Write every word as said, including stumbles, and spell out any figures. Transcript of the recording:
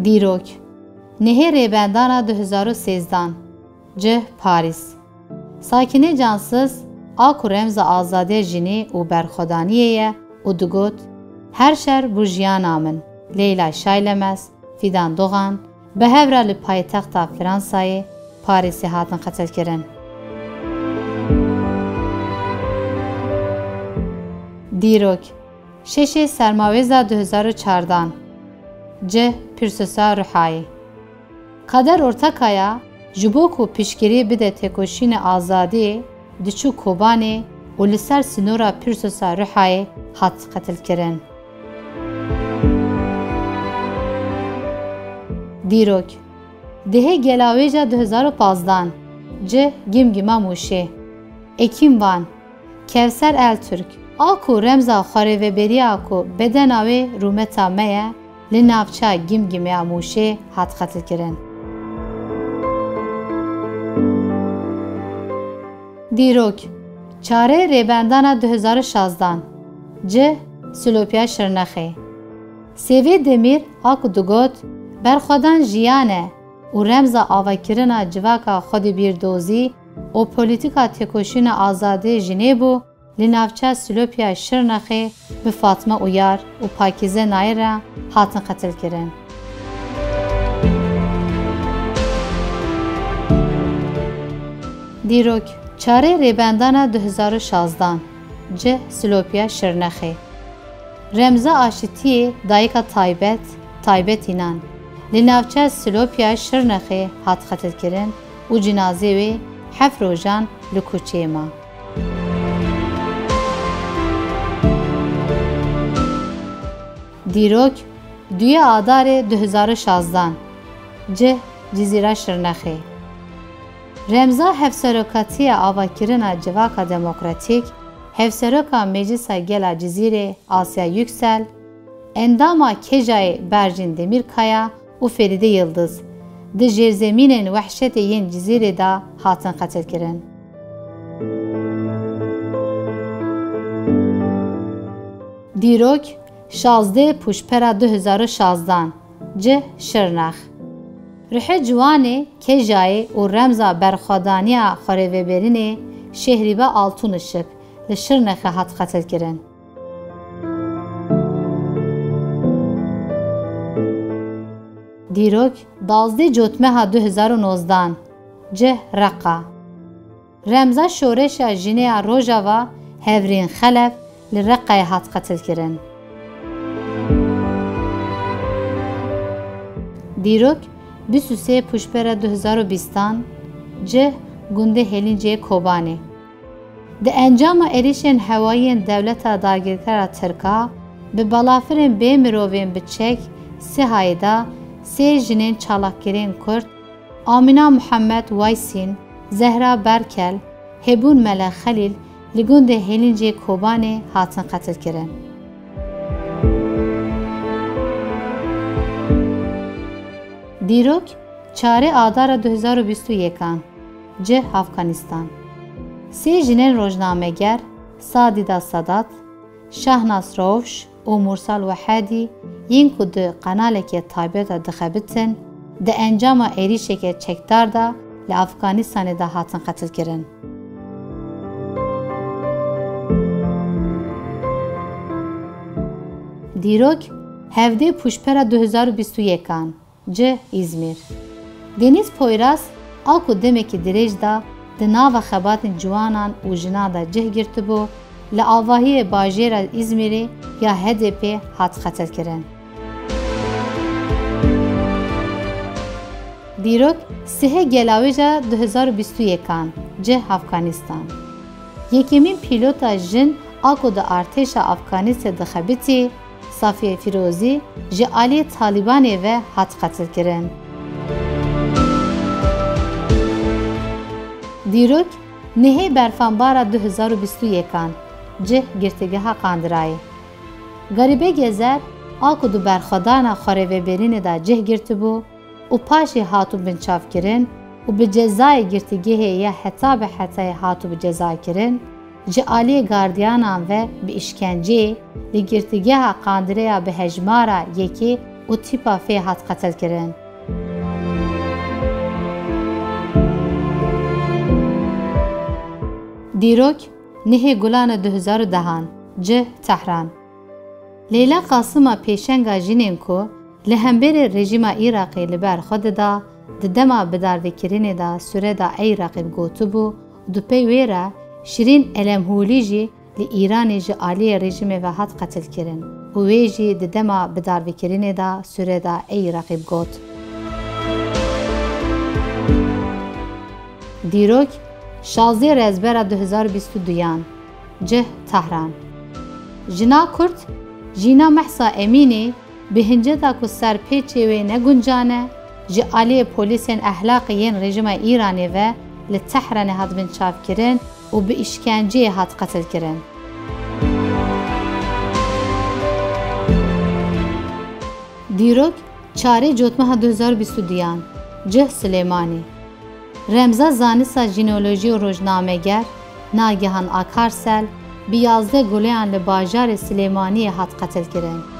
Dîrok, nehê Rêbendana du hezar û sêzdan, cih Parîs. Sakîne Cansiz, a ku remza azadiya jinê û berxwedaniyê ye û digot, "Her şer bû jiyana min." Leyla Şaylemez, Fîdan Dogan, bi hev re li paytexta Fransayê, Parîsê hatin qetilkirin. Dîrok, şeşê Sermawêza du hezar û çardan, cih Pîrsosa Rihayê. Kader Ortakaya ji bo ku piştgirî bide têkoşînê azadiyê, diçû Kobanê û li ser sînora Pîrsosa Rihayê hat qetilkirin. Dîrok, dehê Gelawêja du hezar û pazdan, cih Gimgima Mûşê. Ekîm Van, Kevser Eltürk, a ku remza xwerêveberiya ku bedena wê rûmeta me ye, li navça Gimgime ya Mûşê hat qetilkirin. Dîrok, çarê Rêbendana du hezar û şazdan, cih Silopiya Şirnexê. Sêvê Demîr a ku digot, "Berxwedan jiyan e" û remza avakirina civaka xwedîbîrdozî û polîtîka têkoşîna azadiyê jinê bû, li navça Silopiya Şirnexê bi Fatma Uyar û Pakîze Nayir re hatin qetilkirin. Dîrok, çarê Rêbendana du hezar û şazdan, cih Silopiya Şirnexê. Remza aşitiyê dayika taybet, Taybet Înan, li navça Silopiya Şirnexê hat qetilkirin û cinazê wê heft rojan li koçê ma. Dîrok, duyê Adarê du hezar û şazdan, cih Cizîra Şirnexê. Remza hevserokatiya avakirina Civaka Demokratîk, hevseroka Meclisa Gela Cizîrê Asya Yüksel, endama Kejayê Berjîn Demîrkaya û Ferîde Yildiz di jêrzemînên wehşetê yên Cizîrê de hatin qetilkirin. Dîrok, şazdeh Pûşpera du hezar û şazdan, cih Şirnex. Ruhê ciwanê, Kejayê û remza berxwedaniya xwerêveberinê Şehrîba Altûnişik li Şirnexê hat qetilkirin. Dîrok, duwazdeh Cotmeha du hezar û nozdan, cih Reqa. Remza şoreşa jinê ya Rojava Hevrîn Xelef li Reqayê hat qetilkirin. Dîrok, bîst û sê Pûşpera du hezar û bîstan, cih gundê Hêlincê Kobanê. Di encama êrişên hewayî yên dewleta dagirkera Tirka bi balafirên bê mirovên bi çek SÎHAyê de sê jinên çalakgirên Kurd, Amîna Muhammed Waysîn, Zehra Berkel, Hebûn Mele Xelîl, li gundê Hêlincê Kobanê hatin qetilkirin. Dîrok, çarê Adara du hezar û bîst û yekan, cih Afganistan. Sê jinên rojnameger, Sadîda Sadat, Şahnaz Rovş û Mursal Wehedî, yên ku di qenaleke taybet de dixebitin, di encama êrîşeke çekdar de li Afganistanê de hatin qetilkirin. Dîrok, hevdeh Pûşpera du hezar û bîst û yekan, cih Îzmîr. Deniz Poyraz, a ku demekî dirêj de di nava xebatên ciwanan û jinan de cih girtibû, li avahiyê bajêra Îzmîrê ya H D P hat qetilkirin. Dîrok, sihê Gelawêja du hezar û bîst û yekan, cih Afganistan. Yekemîn pîlota jin a ku di artêşa Afganistê dixebitî, Safiye Fîrozî, ji aliyê Talîbanê ve hat qetilkirin. Dîrok, nehê Berfanbara du hezar û bîst û yekan, cih Girtîgeha Qandirayê. Garîbe Gezer, a ku di berxwedana xwerêvebêrînê de cih girtibû û paşê hatibû binçavkirin û bi cezayê girtîgehê ya heta bi hetayê hatibû cezakirin, ji aliyê gardiyanan ve bi îşkenceyê li girtîgeha Qandirê ya bi hejmara yekê û tîpa fê hat qetilkirin. Dîrok, nehê Gulana du hezar û dehan, cih Tehran. Leyla Qasima pêşenga jinên ku li hemberî rejîma Iraqê li ber xwe dida, di dema bidarvekirinê de Sûreda Ey Reqîb gotibû û di pey wê re Şirîn Elemhûlî jî li Îranê ji aliyê rejîmê ve hat qetilkirin û wê jî di dema bidarvekirinê de Sûreda Ey Reqîb got. Dîrok, şazdeh Rezbera du hezar û bîst û duyan, cih Tahran. Jina Kurd, Jîna Mehsa Emînî, bi hinceta ku serpêçê wê ne guncan e, ji aliyê polîsên ehlaqê yên rejîma Îranê ve li Tehranê hat binçavkirin û bi îşkenceyê hat qetilkirin. Dîrok, çarê Cotmeha du hezar û bîst û duyan, cih Silêmanî. Remza zanista jîneolojî û rojnameger Nagihan Akarsel bi yazdeh guleyan li bajarê Silêmaniyê hat qetilkirin.